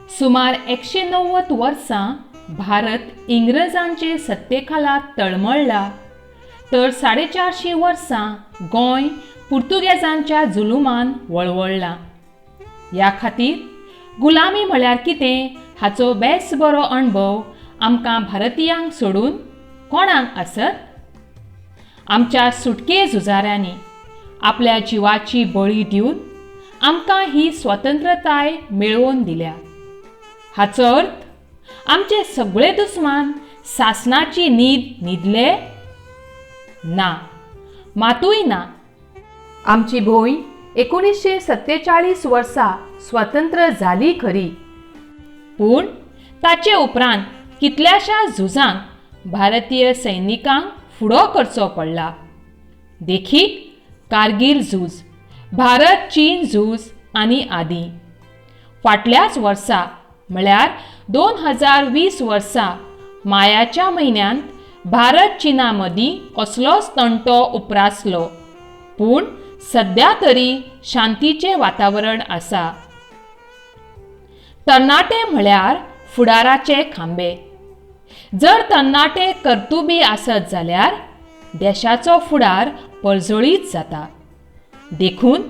सुमार 190 वर्सां भारत इंग्रजांचे सत्तेखाला तळमळ्ळा तर 450 वर्सां गोंय पुर्तुगेजांच्या जुलुमान वळवळ्ळां. ह्या खातीर गुलामी म्हळ्यार कितें हाचो बेस बरो अणभव आमकां भारतीयांक सोडून कोणाक आसत? आमच्या सुटके झुजाऱ्यांनी आपल्या जिवाची बळी दिवन आमकां ही स्वतंत्रताय मेळोवन दिल्या. हाचो अर्थ आमचे सगळे दुस्मान सासणाची न्हीद न्हिदले ना, मातूय ना. आमची भूंय 1947 वर्सा स्वतंत्र जाली खरी, पूण ताचे उपरांत कितल्याशा झुजांक भारतीय सैनिकांक फुडो करचो पडला. देखीक कारगील झूज, भारत चीन झूज आनी आदी. फाटल्याच वर्सा म्हळ्यार 2020 वर्सा मायाच्या म्हयन्यांत भारत चीना मदीं असलोच तंटो उप्रासलो, पूण सद्या तरी शांतीचें वातावरण आसा. तरणाटे म्हळ्यार फुडाराचे खांबे. जर तरणाटे कर्तुबी आसत जाल्यार देशाचो फुडार परजळीत जाता. देखून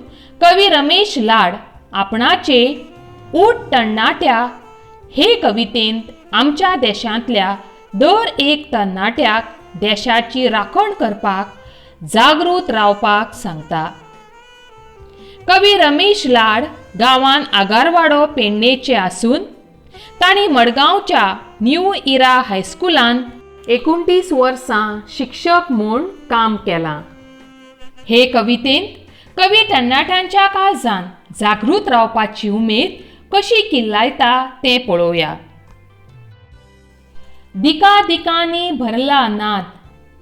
कवी रमेश लाड आपणाचे ऊठ तरणाट्या हे कवितेंत आमच्या देशांतल्या दर एक तरणाट्याक देशाची राखण करपाक जागृत रावपाक सांगता. कवी रमेश लाड गांवान आगारवाडो पेडणेचे आसून तांणी मडगांवच्या न्यू इरा हायस्कुलांत 29 वर्सां शिक्षक म्हूण काम केलां. हे कवितेंत कवी तरणाट्यांच्या काळजान जागृत रावपाची उमेद कशी किल्लायता तें पळोवया. दिका दिकांनी भरला नाद,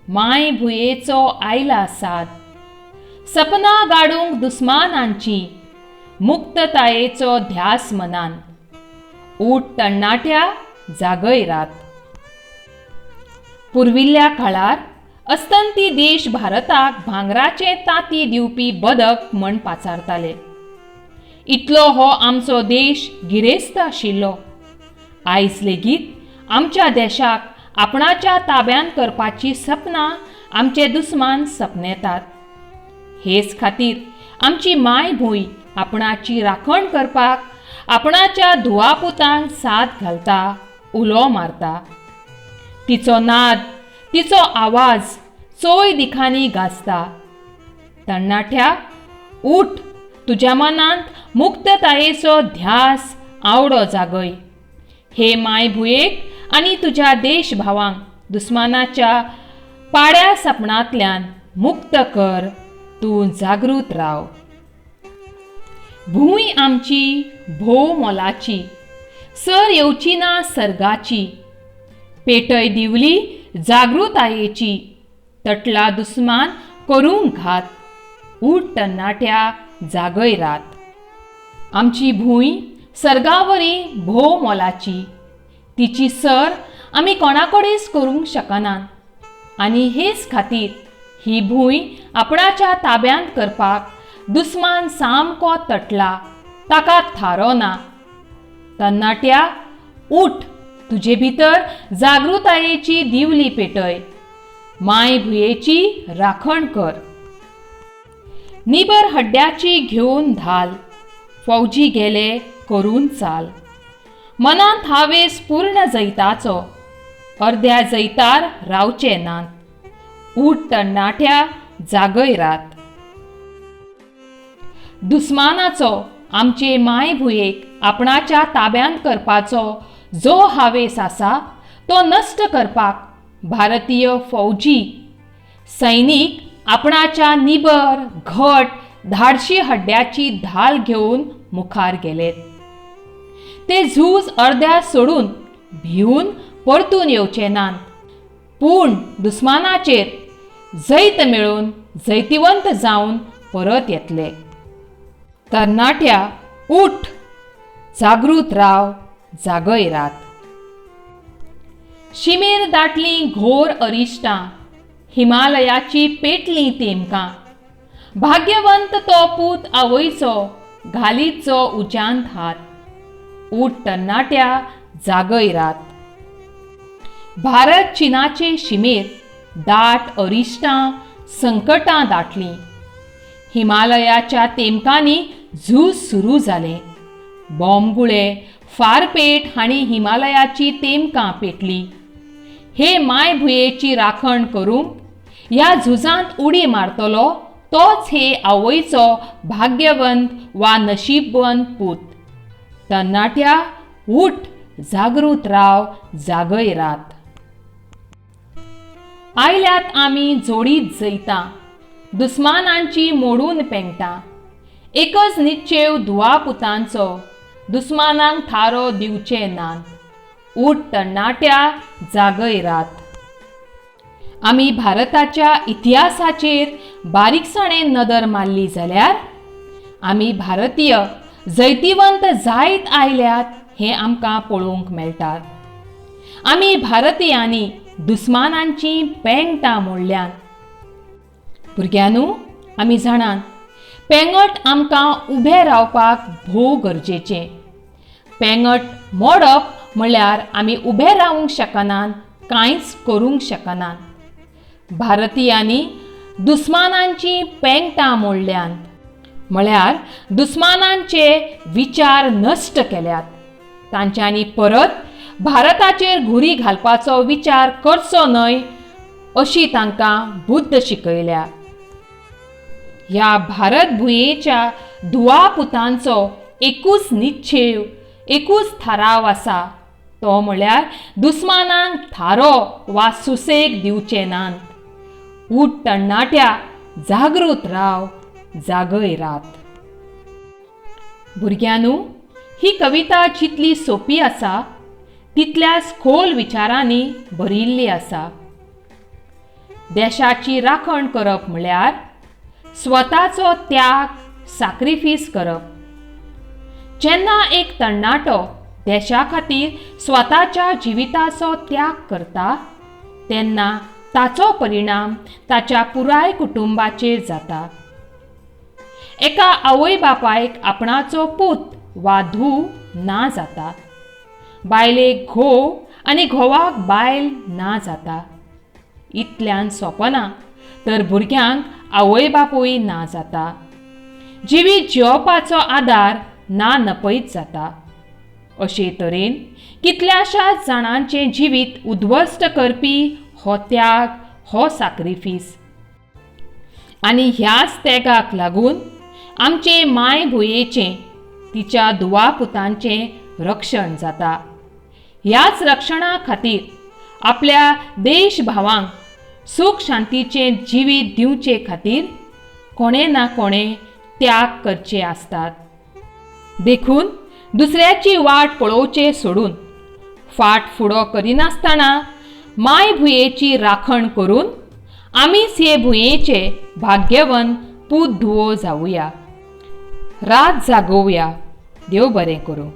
माय भुंयेचो आयला साद, सपनां गाडूंक दुस्मानांची, मुक्ततायेचो ध्यास मनान, ऊठ तरणाट्या जागय रात. पुर्विल्ल्या काळार अस्तंती देश भारताक भांगराचें तांती दिवपी बदक म्हण पाचारताले. इतलो हो आमचो देश गिरेस्त आशिल्लो. आयज लेगीत आमच्या देशाक आपणाच्या ताब्यांत करपाची सपनां आमचे दुस्मान सपनेतात. हेच खातीर आमची मायभूंय आपणाची राखण करपाक आपणाच्या धुवापुतांक साथ घालता, उलो मारता. तिचो नाद, तिचो आवाज चोय दिखांनी गाजता. तरणाट्या ऊठ, तुज्या मनांत मुक्ततायेचो ध्यास आवडो जागय. हे मायभुंयेक आनी तुज्या देशभावांक दुस्मानाच्या पाड्या सपनांतल्यान मुक्त कर. तूं जागृत राव. भूंय आमची भोव मोलाची, सर येवची ना सर्गाची, पेटय दिवली जागृतायेची, तटला दुस्मान करूंक घात, ऊठ तरणाट्या जागय रात. आमची भूंय सर्गावरी भोव मोलाची, तिची सर आमी कोणाकडेच करूंक शकनात आनी हेच खातीर ही भूंय आपणाच्या ताब्यांत करपाक दुस्मान सामको तटला, ताका थारो ना. तरणाट्या ऊठ, तुजे भितर जागृतायेची दिवली पेटय, मायभुंयेची राखण कर. निबर हड्ड्याची घेवन धाल, फौजी गेले करून चाल, मनांत हावेस पूर्ण जैताचो, अर्द्या जैतार रावचे नात, ऊठ तरणाट्या जागय रात. दुस्मानाचो आमचे मायभुंयेक आपणाच्या ताब्यांत करपाचो जो हावेस आसा तो नश्ट करपाक भारतीय फौजी सैनीक आपणाच्या निबर घट धाडशी हड्ड्याची धाल घेवन मुखार गेलेत. ते झूज अर्द्या सोडून भिवन परतून येवचे नात, पूण दुस्मानाचेर जैत मेळोवन जैतिवंत जावन परत येतले. तरणाट्या ऊठ, जागृत राव, जागय रात. शिमेर दाटली घोर अरिश्टां, हिमालयाची पेटलीं तेमकां, भाग्यवंत तो पूत आवयचो, घालीत जो उज्यांत हात, उठ तरणाट्या, जागय रात. भारत चिनाचे शिमेर दाट अरिश्टां संकटां दाटलीं. हिमालयाच्या तेमकांनी झूज सुरू जालें. बॉम्बगुळे, फारपेट हांणी हिमालयाची तेमकां पेटली. हे मायभुंयेची राखण करूंक ह्या झुजांत उडी मारतलो तोच हे आवयचो भाग्यवंत वा नशीबवंत पूत. तरणाट्या, उठ, जागृत राव, जागय रात. आयल्यात आमी जोडीत जैतां, दुस्मानांची मोडून पेंगटां. एकच निश्चेव धुवा पुतांचो, दुस्मानांक थारो दिवचे नात. उठ तरणाट्या, जागय रात. आमी भारताच्या इतिहासाचेर बारीकसाणेन नदर मारली जाल्यार आमी भारतीय जैतिवंत जायत आयल्यात हें आमकां पळोवंक मेळटा. आमी भारतीयांनी दुस्मानांची पेंगटां मोडल्यात. भुरग्यांनू, आमी जाणात, पेंगट आमकां उबें रावपाक भोव गरजेचें. पेंगट मोडप म्हळ्यार आमी उबे रावूंक शकनात, कांयच करूंक शकनात. भारतीयांनी दुस्मानांची पेंगटां मोडल्यांत म्हळ्यार दुस्मानांचे विचार नश्ट केल्यात. तांच्यांनी परत भारताचेर घुरी घालपाचो विचार करचो न्हय अशी तांकां बुद्द शिकयल्या. ह्या भारत भुंयेच्या धुवा पुतांचो एकूच निश्चेव, एकूच थाराव आसा, तो म्हळ्यार दुस्मानांक थारो वा सुसेग दिवचे नात. उठ तरणाट्या, जागृत राव, जागय रात. भुरग्यांनू, ही कविता जितली सोंपी आसा तितल्याच खोल विचारांनी भरिल्ली आसा. देशाची राखण करप म्हळ्यार स्वताचो त्याग, साक्रिफीस करप. जेन्ना एक तरणाटो देशा खातीर स्वताच्या जिविताचो त्याग करता तेन्ना ताचो परिणाम ताच्या पुराय कुटुंबाचेर जाता. एका आवय बापायक आपणाचो पूत वा धूव ना जाता, बायलेक घोव आनी घोवाक बायल ना जाता. इतल्यान सोंपना तर भुरग्यांक आवय बापूय ना जाता. जिवीत जियोवपाचो आदार ना नपयत जाता. अशे तरेन कितल्याशाच जाणांचें जिवीत उद्ध्वस्त करपी हो त्याग, हो साक्रिफीस. आनी ह्याच त्यागाक लागून आमचे मायभुंयेचें, तिच्या धुवा पुतांचें रक्षण जाता. ह्याच रक्षणा खातीर आपल्या देशभावांक सूख शांतीचें जिवीत दिवचे खातीर कोणें ना कोणें त्याग करचे आसतात. देखून दुसऱ्याची वाट पळोवचें सोडून फाट फुडो करिनासतना मायभुंयेची राखण करून आमीच हे भुंयेचे भाग्यवंत पूत धुवो जावया. रात जागोवया. देव बरें करूं.